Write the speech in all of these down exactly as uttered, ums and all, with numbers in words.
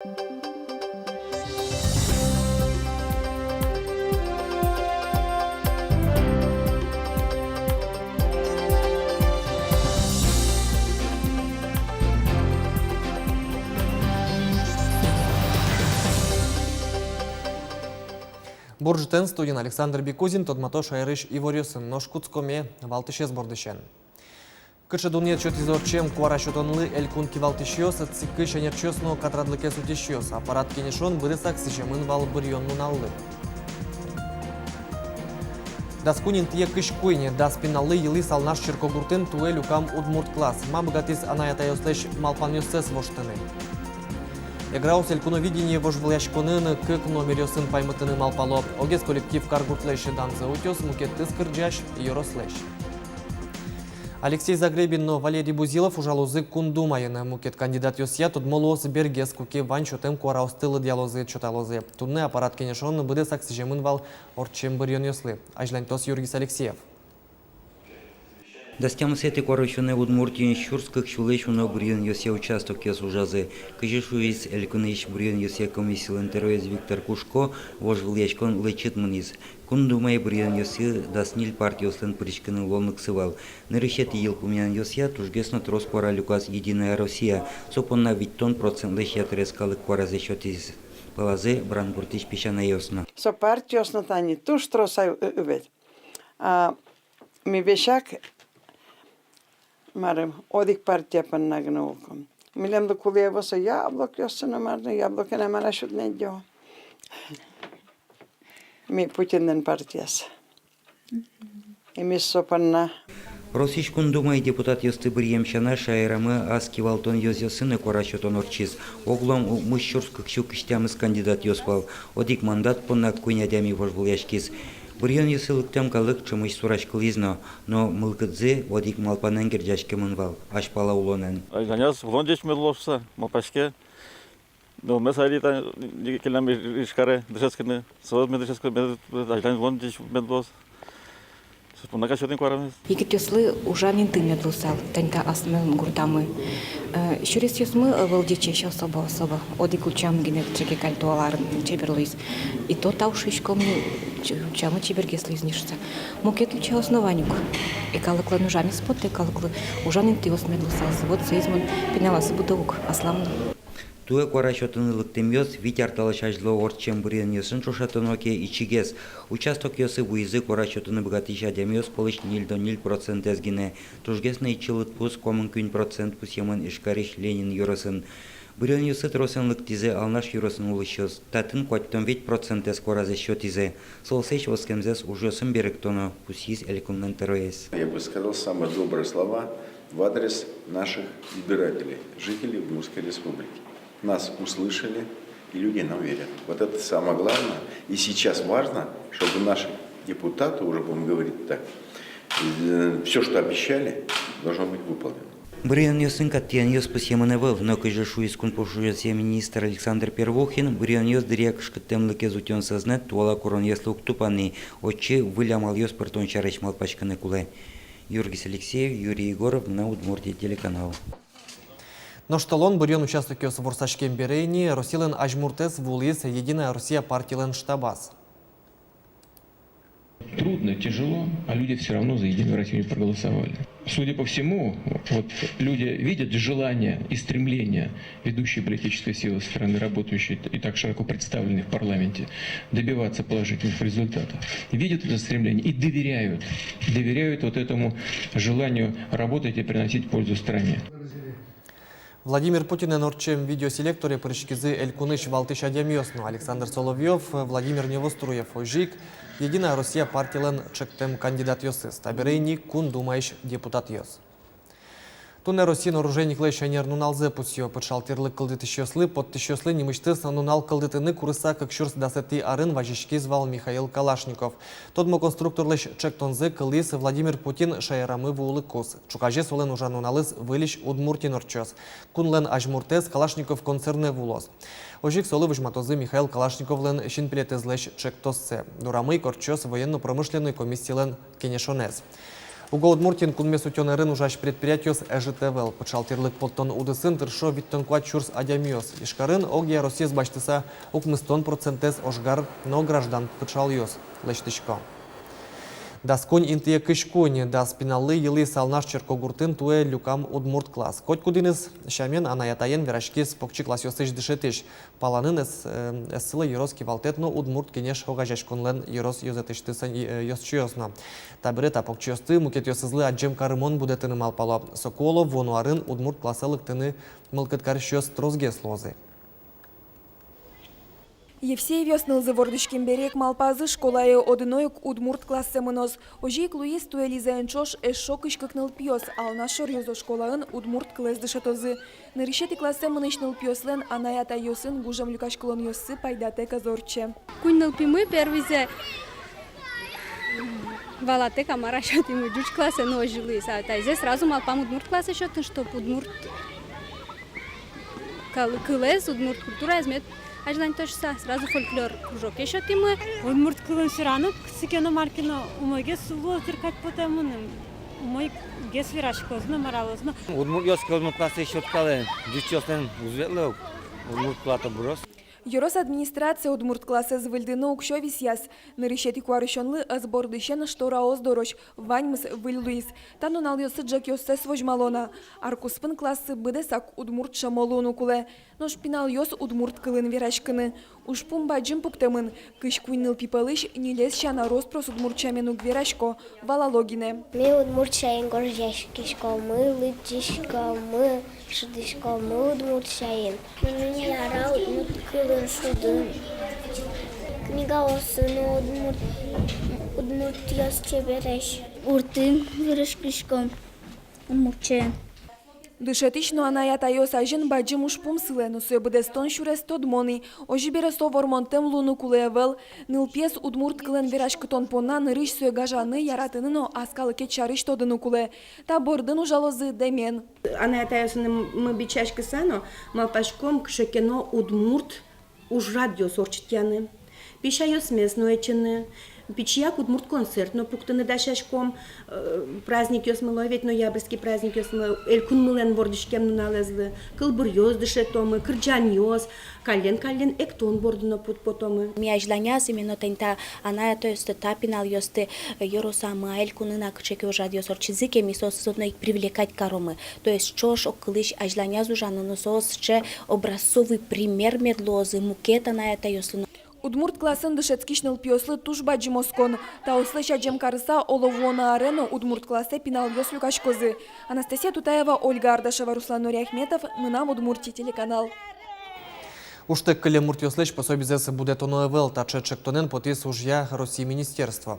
Бур ӝытэн! Студиын Александр Бекузин. Тодмато шаерысь иворъёсын. Нош кутскомы валтӥсез бордысен. Кыӵе дунъет сётӥзы ортчем куара сётонлы элькун кивалтӥсьёс, ЦИКысь ӧнерчиос но катрадлыкез утисьёс? Аппарат кенешон быдэсак сӥземын вал быръён нуналлы. Дас куинь интые кызь куинь. Дас пиналлы йылӥз Алнаш черкогуртын туэ люкам удмурт класс. Ма быгатӥз анай-атайёслэсь малпанъёссэс воштыны? Эграос «Элькуновидение» вожвылъяськонын кык номеръёсын паймытыны малпало. Огез коллектив каргуртлэсь данзэ утёз, мукетыз кырӟась — ёрослэсь. Алексей Загребин но Валерий Бузилов ужалозы Кун Думаын. Мукет кандидатъёсъя тодмо луоз бергес, куке вань сётэм куараосты лыдъялозы, чоталозы. Туннэ аппарат кенешон быдэсак сӥземын вал ортчем быръёнъёслы. Азьланьтоз Юргис Алексеев. Дас тямысэтӥ куарусёнэ Удмуртиын сюрс кык сюлэсь уно быръёнъёсъя участокъёс ужазы. Кызьы шуиз элькунысь быръёнъёсъя комиссилэн тӧроез Виктор Кушко, вожвылъяськон лэчыт мынӥз. Кун Думае быръёнъёсы дас ньыль партиослэн пыриськыны луонлыксы вал. Нырысетӥ йылпумъянъёсъя тужгес но трос куара люказ «Единая Россия». Со понна витьтон процентлэсь ятырез калык куаразэ сётӥз. Пӧлазы Брангуртысь песянайёс но. Со партиос но тани туж трос ай, э, э, ведь. А ми весяк, марым, одӥг партия понна гинэ улӥськом. Милемлы кулэ ӧвӧл со яблокъёссы но, мар но, яблокын ай мар-а сюдыны ӧдё. Ми Путинлэн партияз. И ми со понна. Россиысь Кун Думае депутатъёсты быръем сяна, шаерамы ас кивалтон ёзъёсын но куара сётон ортчиз. Огъя укмыс сюрс кык сю кызь тямыс кандидатъёс вал. Одӥг мандат понна куинь адями вожвылъяськиз. Быръёнъёсы лыктэм калык ӵемысь сураськылӥз но, но мылкыдзы одӥг малпанэн герӟаськемын вал: азьпала улонэн. Азьланяз улон ӟеч мед луоз шуса малпаське. Нылмес али та, ни-, келям Ижкаре дышетскыны, соос мед дышетско, мед азьлань улон ӟеч мед луоз. Со понна кадь сётӥм куарамес. Егитъёслы ужан инты мед луысал тани та аслым гуртамы. Э, сюресъёсмы ӧвӧл ӟечесь особо, особо. Одӥг ульчамы гинэ чеке каль туала арын чебер луиз. И то тау шуиськом ни, ч-, ульчамы чебергес луиз ни шуса. Мукет ульчаос но вань ук. И калыклэн ужамез потэ, калыклы ужан интыос мед луысалзы. Вот соиз мон пиналъёсы будо ук аслам но. Туэ куара сётыны лыктэмъёс вить ар талэсь азьло ортчем быръёнъёсын ӵошатоно ке, ичигес. Участокъёсы вуизы куара сётыны быгатӥсь адямиос пӧлысь ньыльдон ньыль процентэз гинэ. Тужгес но ичи лыдпус, комын куинь процент, пусъемын Ижкарысь Ленин ёросын. Быръёнъёсы тросэн лыктӥзы Алнаш ёросын улӥсьёс. Татын куатьтон вить процентэз куаразэс сётӥзы. Соослэсь оскемзэс ужъёсын берыктоно, пусйиз элькунлэн тӧроез. Я бы сказал самые добрые слова в адрес наших избирателей, жителей Удмуртской Республики. Нас услышали, и люди нам верят. Вот это самое главное. И сейчас важно, чтобы наши депутаты, уже будем говорить так, э, всё, что обещали, должно быть выполнено. Быръёнъёсын кат тӥянъёс пусъемын ӧвӧл, но, кызьы шуиз кун пуштросъя министр Александр Первухин, быръёнъёс дыръя кышкыттэмлыкез утён сӧзнэт туала куронъёслы уг тупа ни, отчы выль амалъёс пыртон сярысь малпаськыны кулэ. Юргис Алексеев, Юрий Егоров, «Мынам Удмуртие» телеканал. Нош толон быръён участокъёс ворсаськем бере ини Россилэн азьмуртэз вуылӥз «Единая Россия» партилэн штабаз. Трудно, тяжело, а люди всё равно за «Единую Россию» проголосовали. Судя по всему, вот люди видят желание и стремление ведущей политической силы страны, работающей и так широко представленной в парламенте, добиваться положительных результатов. Видят это стремление и доверяют, доверяют вот этому желанию работать и приносить пользу стране. Владимир Путинэн ортчем видеоселекторе пыриськизы элькунысь валтӥсь адямиос но: Александр Соловьёв, Владимир Невоструев. Озьы ик «Единая Россия» партилэн ӵектэм кандидатъёсыз, табере ини Кун Думаысь депутатъёс. Туннэ Россиын оружейниклэсь ӧнер нуналзэ пусъё. Пыӵал тӥрлык кылдытӥсьёслы, поттӥсьёслы нимысьтыз нунал кылдытыны курыса кык сюрс дасэтӥ арын вазиськиз вал Михаил Калашников. Тодмо конструкторлэсь ӵектонзэ кылӥз Владимир Путин шаерамы вуылыкуз. Ӵуказе солэн ужан нуналыз выльысь Удмуртиын ортчоз. Кунлэн азьмуртэз Калашников концернэ вуылоз. Озьы ик солы возьматозы Михаил Калашниковлэн синпелетэзлэсь ӵектоссэ. Дорамы ик ортчоз военно-промышленной комиссилэн кенешонэз. Уго Удмуртиын кунмес утён ӧрын ужась предприятиос ӧжыт ӧвӧл. Пыӵал тӥрлык поттон удысын тыршо витьтон куать сюрс адямиос. Ижкарын огъя Россиез басьтыса укмыстон процентэз ожгар но граждан пыӵалъёс лэсьтӥсько. Дас куинь интые кызь куинь дас пиналлы йылӥз Алнаш черкогуртын туэ люкам удмурт класс. Котькудӥныз сямен анай-атаен вераськиз покчи классъёсысь дышетӥсь. Паланын эс-, э, эсылэ ёрос кивалтэт но Удмурт Кенеш огазеяськонлэн ёрос ёзэтысьтыз, э, ёзчиос но. Табере та покчиосты мукетъёсызлы адӟем карымон будэтыны малпало. Соку, оло, вуоно арын удмурт классэ лыктыны мылкыд карисьёс тросгес луозы. Евсеевъёс нылзы вордӥськем бере ик малпазы школае одно ик удмурт классэ мыноз. Озьы ик луиз, туэ Лизаен ӵош эшшо кызь кык нылпиос Алнаш шоръёзо школаын удмурт кылэз дышетозы. Нырысетӥ классэ мынӥсь нылпиослэн анай-атайёсын гужем люкаськылонъёссы пайдатэк ӧз ортче. Куинь нылпимы, первыйзэ валатэк, а мар-а сётӥмы, ӟуч классэ, но озьы луиз. А атайзэ сразу малпам удмурт классэ сётыны, чтоб удмурт кал-, кылэз, удмурт культураез мед азьланьтоз шуыса, сразу фольклор кружоке сётӥмы. Удмурт кылын всё равно кытчы ке но, мар ке но умойгес луоз дыр кадь потэ мыным. Умойгес вераськоз но, мар-а луоз но. Удмуртъёс ке удмурт классэ сётскалэ, ӟучъёслэн уз ветлэ ук, удмурт кыл-а, то быроз. Ёрос администрация удмурт классэз выльдыны уксё висъяз. Нырысетӥ куарусёнлы ӧс бордысен штораос дорозь ваньмыз выль луиз. Та нуналъёсы ӝӧкъёссэс возьмало на. Ар куспын класссы быдэсак удмурт сямо луыны кулэ. Нош пиналъёс удмурт кылын вераськыны. Ужпум бадӟым пуктэмын. Кызь куинь нылпи пӧлысь ньылез сяна рос-прос удмурт сямен уг верасько, валало гинэ. Ми удмурт сямен гожъяськиськомы, лыдӟиськомы, шудӥськомы удмурт сямен. Мыным яра удмурт кылын шудыны. Книгаосын но удмурт, удмуртъёс чебересь. Гуртын вераськиськом удмурт сямен. Дышетӥсь но анай-атайёс азьын бадӟым ужпум сылэ, но сое быдэстон сюрес тодмо ни. Озьы бере, со вормонтэм луыны кулэ ӧвӧл. Нылпиез удмурт кылын вераськытон понна нырысь сое гажаны, яратыны но ас калыкед сярысь тодыны кулэ. Та бордын ужалозы дэмен. Анай-атайёсынымы бичаськыса но, малпаськом кыӵе ке но удмурт ужрадъёс ортчытъяны, песяйёсмес но ӧтьыны, пичияк удмурт концерт но пуктыны дасяськом, э, праздникъёсмылы, ведь ноябрьский праздникъёсмылы, элькунмылэн вордӥськем нуналэзлы, кылбуръёс дышетомы, кырӟанъёс, каллен-каллен эктон борды но пот-, потомы. Ми азьланяз именно тани та анай-атайёсты, та пиналъёсты, э, ёросамы, а элькунын-а кыӵе ке ужрадъёс ортчизы ке, ми соосыз одно ик привлекать каромы. То есть ӵош огкылысь азьланяз ужаны, но соос сыӵе образцовый пример мед луозы мукет анай-атайёслы но. Удмурт классын дышетскись нылпиослы туж бадӟым оскон. Таослэсь адӟем карыса, оло, вуоно аре но удмурт классэ пиналъёс люкаськозы. Анастасия Тутаева, Ольга Ардашева, Руслан Нуриахметов, «Мынам Удмуртие» телеканал. Ужтэк кылем муртъёслэсь пособизэс будэтоно ӧвӧл. Таӵе ӵектонэн потӥз ужъя Россия министерство.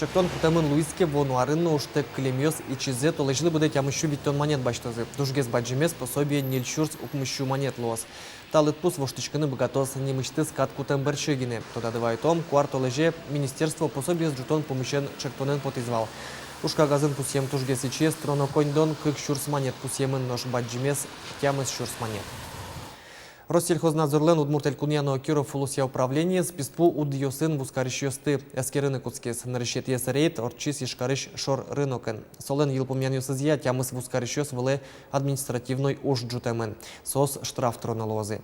Ӵектон кутэмын луиз ке, вуоно арын но ужтэк кылемъёс ичизэ толэзьлы быдэ тямыс сю витьтон манет басьтозы. Тужгес бадӟымез пособие ньыль сюрс укмыс сю манет луоз. Та лыдпус воштӥськыны быгатоз нимысьтыз кат кутэм бӧрсьы гинэ. Тодады вайытом, куартолэзе министерство пособиез ӝутон пумысен ӵектонэн потӥз вал. Ужкагазын пусъем тужгес ичиез тыроно коньдон кык сюрс манет пусъемын, нош бадӟымез тямыс сюрс манет. Россельхознадзорлэн Удмурт Элькунъя но Киров улосъя управлениез писпу удъёсын вузкарисьёсты эскерыны кутскиз. Нырысетӥез рейд ортчиз Ижкарысь шор рынокын. Солэн йылпумъянъёсызъя тямыс вузкарисьёс вылэ административной уж ӝутэмын. Соос штраф тыроно луозы.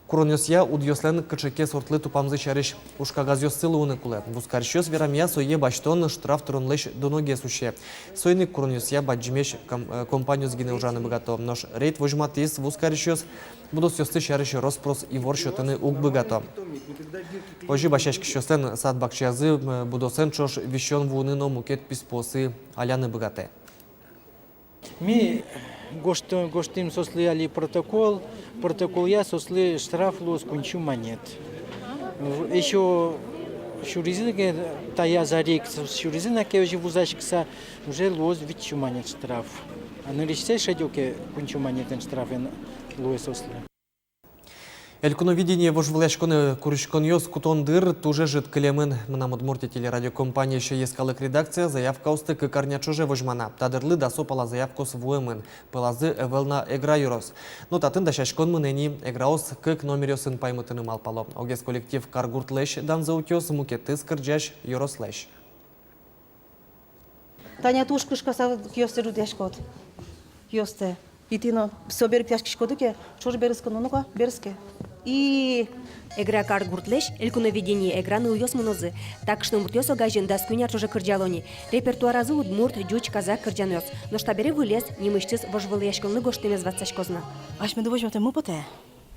Куронъёсъя удъёслэн кыӵе ке сортлы тупамзы сярысь ужкагазъёссы луыны кулэ. Вузкарисьёс верамъя, сое басьтон штраф тыронлэсь дуногес усе. Соин ик куронъёсъя бадӟымесь ком-, э, компаниос гинэ ужаны быгато. Нош рейд возьматӥз: вузкарисьёс будосъёссы сярысь рос-прос ивор сётыны уг быгато. Озьы басьяськисьёслэн сад-бакчаязы, э, будосэн ӵош висён вуыны но мукет писпуосы аляны быгатэ. Ми гожт-, гожтӥм соослы али протокол, протоколъя соослы штраф луоз куинь сю манет. В-, ещё сюризы ке, таяз ар ик со-, сюризы на ке озьы вузаськыса, уже луоз вить сю манет штраф. А нырысьсэ шедё ке, куинь сю манетэн штрафен луэ соослы. «Элькуновидение» вожвылъяськонэ куриськонъёс кутон дыр туж ӧжыт кылемын. «Мынам Удмуртие» телерадиокомпаниысь йӧскалык редакция заявкаосты кык арня ӵоже возьмана. Та дырлы дасо пала заявкаос вуэмын. Пӧлазы ӧвӧл на Эгра ёрос. Но татын дасяськон мынэ ни. Эграос кык номеръёсын паймытыны малпало. Огез коллектив Каргуртлэсь данзэ утёз, мукетыз кырӟась — ёрослэсь. Таня, туж кышкаса киостэ ӝутъяськод. Киостэ. И тӥ но со берыктъяськиськоды ке, ӵош берытскы но, ну-ка, берытске. И Эгра каргуртлэсь «Элькуновидение Эгра» нылъёс мынозы. Та кышномуртъёс огазьын дас куинь ар ӵоже кырӟало ни. Репертуаразы удмурт, ӟуч, казак кырӟанъёс. Нош табере выльез нимысьтыз вожвылъяськонлы гожтэмез ватсаськоз на. Асьмеды возьматэммы потэ.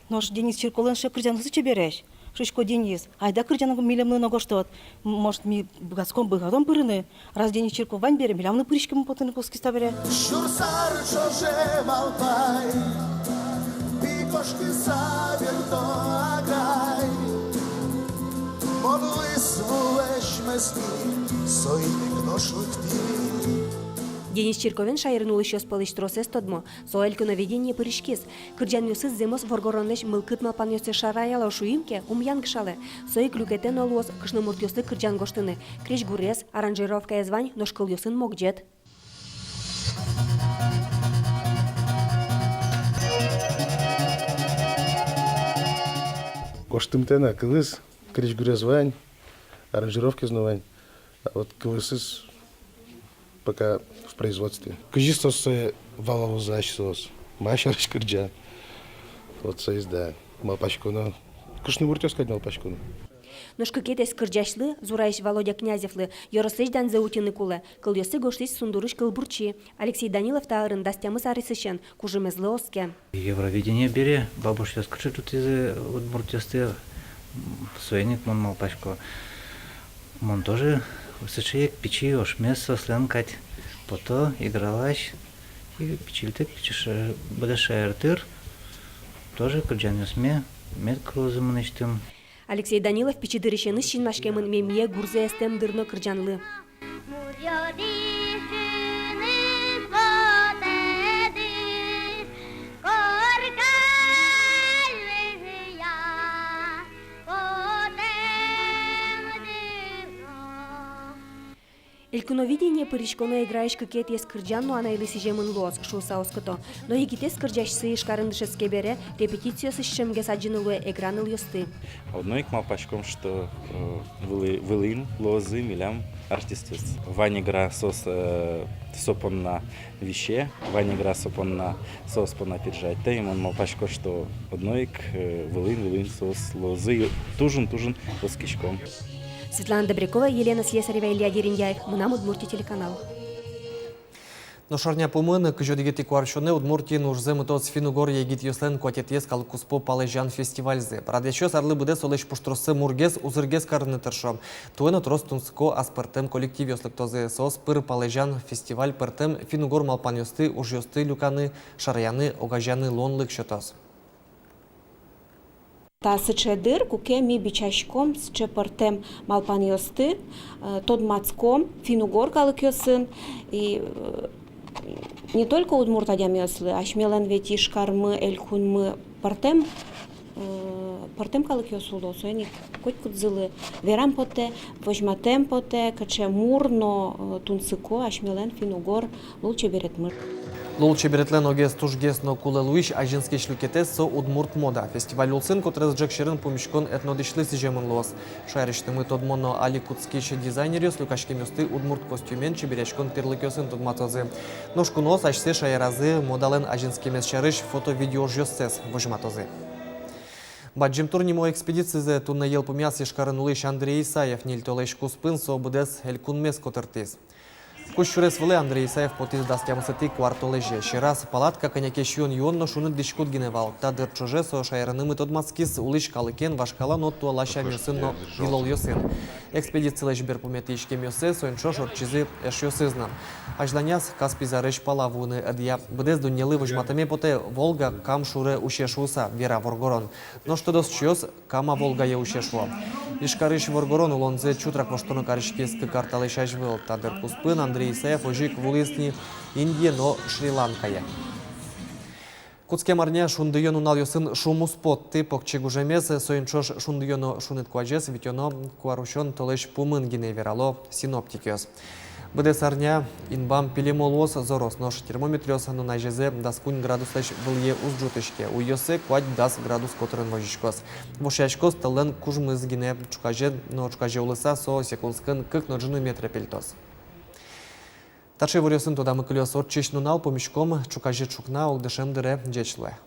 Нош Денис Чирковлэн сыӵе кырӟанъёсыз чебересь. Шуисько: «Денис, айда кырӟан милемлы но гожтод. М-, может, ми быгатӥськом, быгатом пырыны. Раз Денис Чирков вань бере, милям но пыриськеммы потыны кутскиз табере». Сюрс ар ӵоже малпай, пи кошкыса бертоно агай. Мон луиз вуэсь мӧзми, соин ик нош лыктӥ. Денис Чирковен шаерын улӥсьёс пӧлысь тросэз тодмо. Со «Элькуновидение» пыриськиз. Кырӟанъёсыз зэмос воргоронлэсь мылкыд-малпанъёссэ шараяло шуим ке, ум янгышалэ. Со ик люкетэ но луоз кышномуртъёслы кырӟан гожтыны. Крезьгурез, аранжировкаез вань, нош кылъёсын могӟет. Гожтымтэ на кылыз, крезьгурез вань, аранжировкаез но вань. А вот кылъёсыз пока в производстве. Кызьы соос сое валалозы асьсэос, ма сярысь кырӟа. Вот соиз, да, малпаськоно. Кышномуртъёс кадь малпаськоно. Нош кыкетӥез кырӟасьлы, Зураысь Володя Князевлы, ёрослэсь данзэ утьыны кулэ. Кылъёссэ гожтӥз Сундурысь кылбурчи. Алексей Данилов та арын дас тямыс аресысен, кужымезлы оске. Евровидение бере «Бабушъёс» кыӵе ӝутӥзы удмуртъёсты, м, соин ик мон малпасько, мон тоже сыӵе ик пичи ошмес соослэн кадь пото, игралась, и пичильтэк пичи ша-, быдэс шаертӥр тоже кырӟанъёсме мед кылозы мынэсьтым. Алексей Данилов пичи дырысеныз синмаськемын «Мемие гурзэ эстэм дыр» но кырӟанлы. «Элькуновидение» пыриськоно Эграысь кыкетӥез кырӟан но анайлы сӥземын луоз, шуыса оскыто. Но егитэз кырӟасьсы Ижкарын дышетске бере, репетициосысь ӵемгес адӟыны луэ Эгра нылъёсты. Одно ик малпаськом, что, э, вылӥ-, вылӥын луозы милям артистъёс. Вань Эгра соос, э, со понна висе, вань Эгра со понна, соос понна пиджать. Та и мон малпасько, что одно ик, э, вылӥын, вылӥын соос луозы туж-туж оскиськом. Светлана Добрякова, Елена Слесарева, Илья Дерендяев, «Мынам Удмуртие» телеканал. Нош арня пумын, кызь одӥгетӥ куарусёнэ, Удмуртиын ужзэ мытоз финн-угор егитъёслэн куатетӥез калыккуспо палэзян фестивальзы. Радъясьёс арлы быдэ солэсь пуштроссы мургес, узыргес карыны тыршо. Туэ но трос тунсыко аспӧртэм коллективъёс лыктозы. Соос пыр палэзян фестиваль пӧртэм финн-угор малпанъёсты, ужъёсты люканы, шараяны, огазеяны луонлык сётоз. Та сыӵе дыр, куке ми бичаськом сыӵе пӧртэм малпанъёсты, э, тодматском финн-угор калыкъёсын, и, э, не только удмурт адямиослы, асьмелэн ведь Ижкармы, элькунмы пӧртэм, э, пӧртэм калыкъёс уло, соин ик котькудӥзлы верам потэ, возьматэм потэ, кыӵе мур но, э, тунсыко асьмелэн финн-угор лулчеберетмы. Лулчеберетлэн огез тужгес но кулэ луись, азинскись люкетэз — со удмурт мода. Фестиваль улсын котырес ӝӧк сьӧрын пумиськон этнодӥсьлы сӥземын луоз. Шаерысьтымы тодмо но али кутскись дизайнеръёс люкаськемъёсты удмурт костюмен, чеберъяськон пирлыкъёсын тодматозы. Нош куноос асьсэ шаеразы модалэн азинскемез сярысь фото-видео ужъёссэс возьматозы. «Бадӟым тур» нимо экспедицизэ туннэ йылпумъяз Ижкарын улӥсь Андрей Исаев. Ньыль толэзь куспын со быдэс элькунмес котыртӥз. Кузь сюрес вылэ Андрей Исаев потӥз дас тямысэтӥ куартолэзе. Сьӧраз палатка, кӧня ке сиён-юон но шуныт дӥськут гинэ вал. Та дыр ӵоже со шаерынымы тодматскиз улӥсь калыкен, вашкала но туала сямъёсын но йылолъёсын. Экспедицилэсь берпуметӥ иськемъёссэ соин ӵош ортчизы эшъёсыз но. Азьланяз Каспий зарезь пала вуыны ӧдъя. Быдэс дуннелы возьматэме потэ: Волга Кам шуре усе шуыса, вера воргорон. Нош тодосчиос Кама Волгае усе шуо. Ижкарысь воргорон улонзэ чутрак воштоно кариськиз кык ар талэсь азьвыл. Та дыр куспын Андрей Исаев озьы ик вуылӥз ни Индие но Шри-Ланкае. Кутскем арня шундыё нуналъёсын шумпотты покчи гужемез, соин ӵош шундыё но шуныт куазез витёно куарусён толэзь пумын гинэ, верало синоптикъёс. Быдэс арня инбам пилемо луоз, зороз, нош термометръёс нуназезэ дас куинь градуслэсь вылӥе уз ӝутӥське, уйёсы куать-дас градус котырын возиськоз. Вошъяськоз тӧллэн кужмыз гинэ, ӵуказе но, ӵуказе улыса со секундскын кык но ӝыны метрэ пельтоз. Таӵе иворъёсын тодамы кылёз ортчись нунал. Пумиськом ӵуказе ӵукна огдышем дыре. Ӟеч луэ.